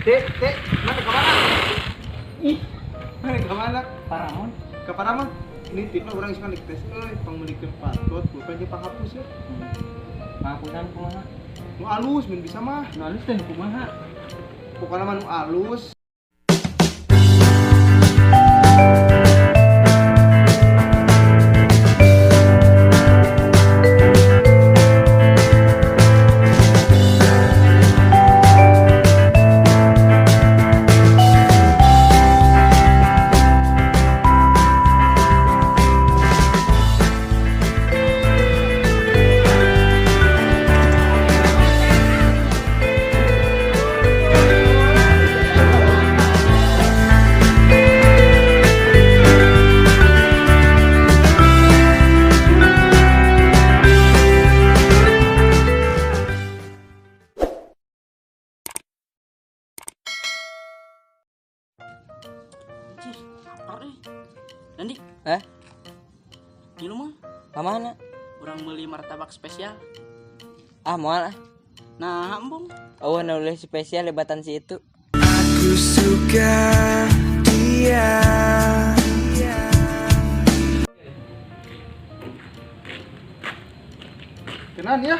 Dek, dek, mana ke mana? Ih, mana ke mana? Paramon. Ke Paramon? Nitip lah urang isuk tes euy, pangmeulikeun patot, pulpen jeung panghapus ya. Panghapusan kumaha? Nu alus mun bisa mah. Nu alus teh kumaha? Pokokna mah nu alus. Anjir, lapar euy. Nandi, Eh, ngilu mah ka mana? Urang meuli martabak spesial. Ah, moal ah. Nah, embung. Oh, nulis spesial lebatan si itu. Aku suka dia. Kenan ya.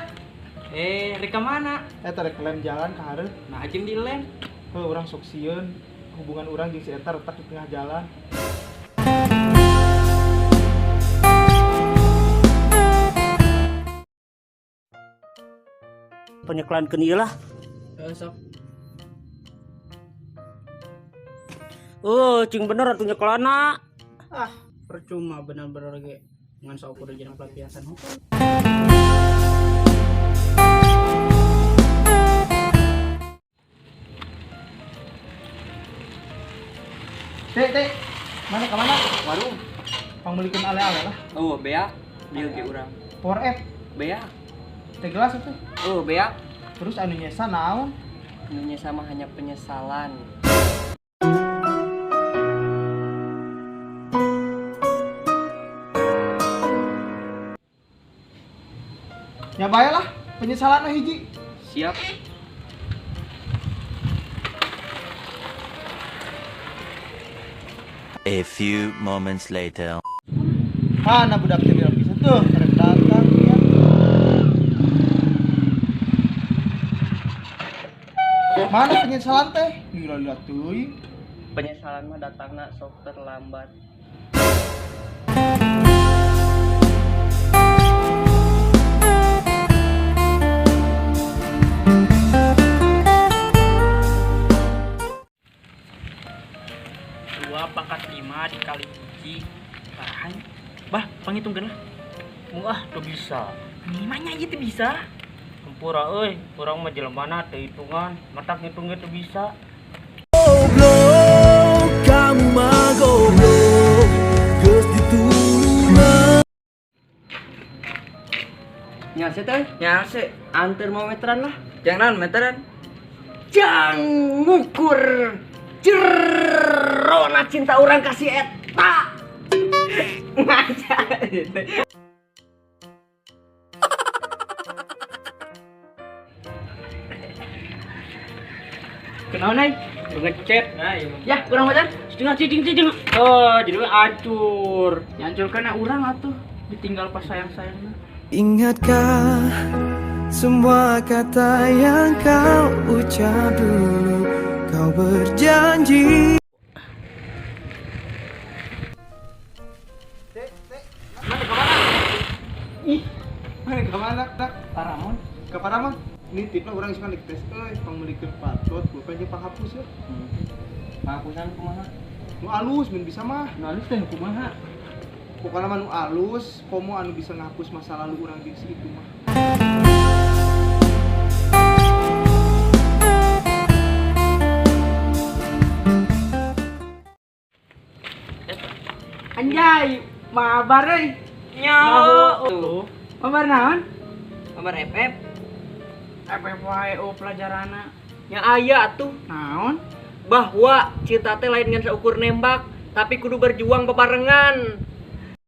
Eh, rek ka mana? Eta rek lem jalan ka hareup. Nah, jeung di lem. Heuh, urang sok sieun hubungan urang jeung si eta retak di tengah jalan. Penyeklan ieu lah. Heeh, sok. Oh, cing bener atuh nyeklana. Ah, percuma bener-bener ge ngan saukur jeung pelampiasan hukum. Dek, dek, mana ke mana? Warung. Pangmeulikeun ale-ale lah. Oh, beak. Dieu ge urang. Power F, Beak. Teh gelas atuh. Oh, beak. Terus anu nyesa naon? Nu nyesa mah hanya penyesalan. Ya bae lah, penyesalan mah hiji. Siap. A few moments later. Mana budak teh bilang bisa tuh, rek datang ya. Mana penyesalan teh? Lila-lila teuing. Penyesalan mah datangna sok terlambat. Dua pangkat lima dikali hiji. Bah, bah, panghitungkeun lah. Wah, teu bisa. Gimana ieu teu bisa? Hampura euy, urang mah jelemana teu hitungan, matak ngitung ge teu bisa. Goblok, kamu mah goblok. Geus ditulungan. Nyase teh, Nyase. anter mau meteran lah. Jangan meteran. Jang ngukur jerona cinta urang kasih eta. Ngaca. Kunaon ai? Ngecet. Nah, iya. Ya, kurang macan. Setengah cicing cicing. Oh, jadi we acur. Nyancurkeun urang atuh. Ditinggal pas sayang-sayangna. Ingatkah semua kata yang kau ucap dulu? Kau berjanji. Dek, dek, mana ke mana? Ih, mana ke mana? Dak, Paramon. ke Paramon. Nitip lah urang isuk tes euy, pangmeulikeun patot, pulpen jeung panghapus ya. Panghapusan kumaha? Nu alus mun bisa mah. Nu alus teh kumaha? Pokokna mah nu alus, komo anu bisa ngapus masa lalu urang jeung si itu mah. Anjay, mabar euy. Nyaho. Tuh. Mabar naon? Mabar FF. FF wae oh pelajaranna. Nya aya atuh Naon? Bahwa cinta teh lain ngan saukur nembak, tapi kudu berjuang bebarengan.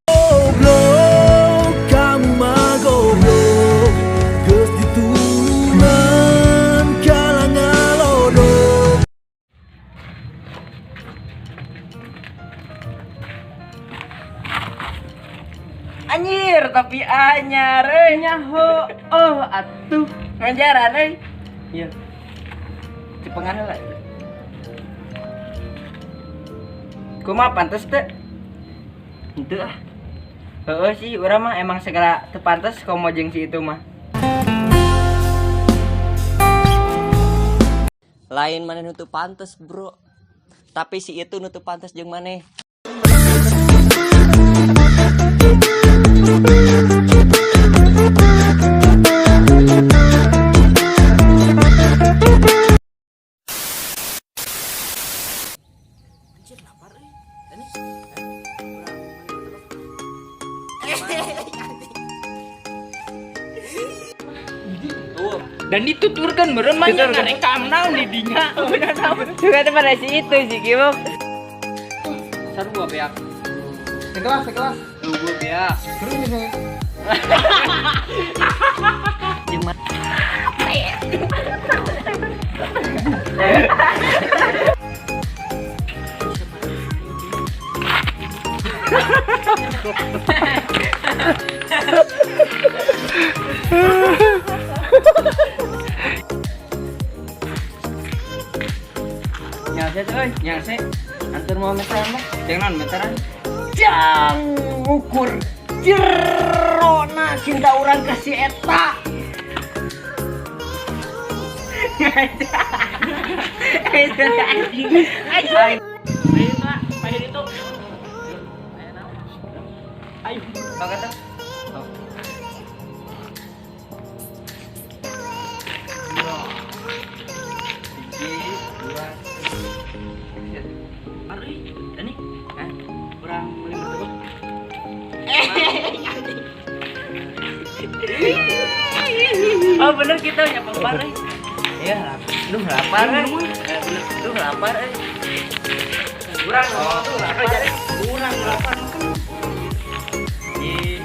Goblok, kamu mah goblok. Geus ditulungan kalah ngalodok. Anyar euy nyaho. Oh atuh ngajaran euy. Iya. Cepengan heula. Kumaha pantes teu? Henteu ah. Heeh sih, urang mah emang segala teu pantes komo jeung si itu mah. Lain maneh nu teu pantes, bro. Tapi si itu nu teu pantes jeung maneh. Anjir lapar euy. Ini dan dituturkan meureun mah nya ngarekam naon di dinya. Juga teh pada si itu si Kimok. Sarua beak. Sekelas, sekelas. Tunggu beak. Seru nih saya. Jeung mana? Nyangse tuh, euy, nyangse. Antur mau meteran mah, jangan meteran. Jang ukur jerona cinta urang ka si eta. Ayo Pak, pahit itu. Ayo. Kau kata? Oh. Hiji, dua, tiga. Ari, ini Hah? kurang beli martabak. Oh bener kita nyapa bar euy. Iya, duh lapar kan? Duh lapar euy. Kurang, oh, tuh lapar. Kurang lapar makan. Hiji,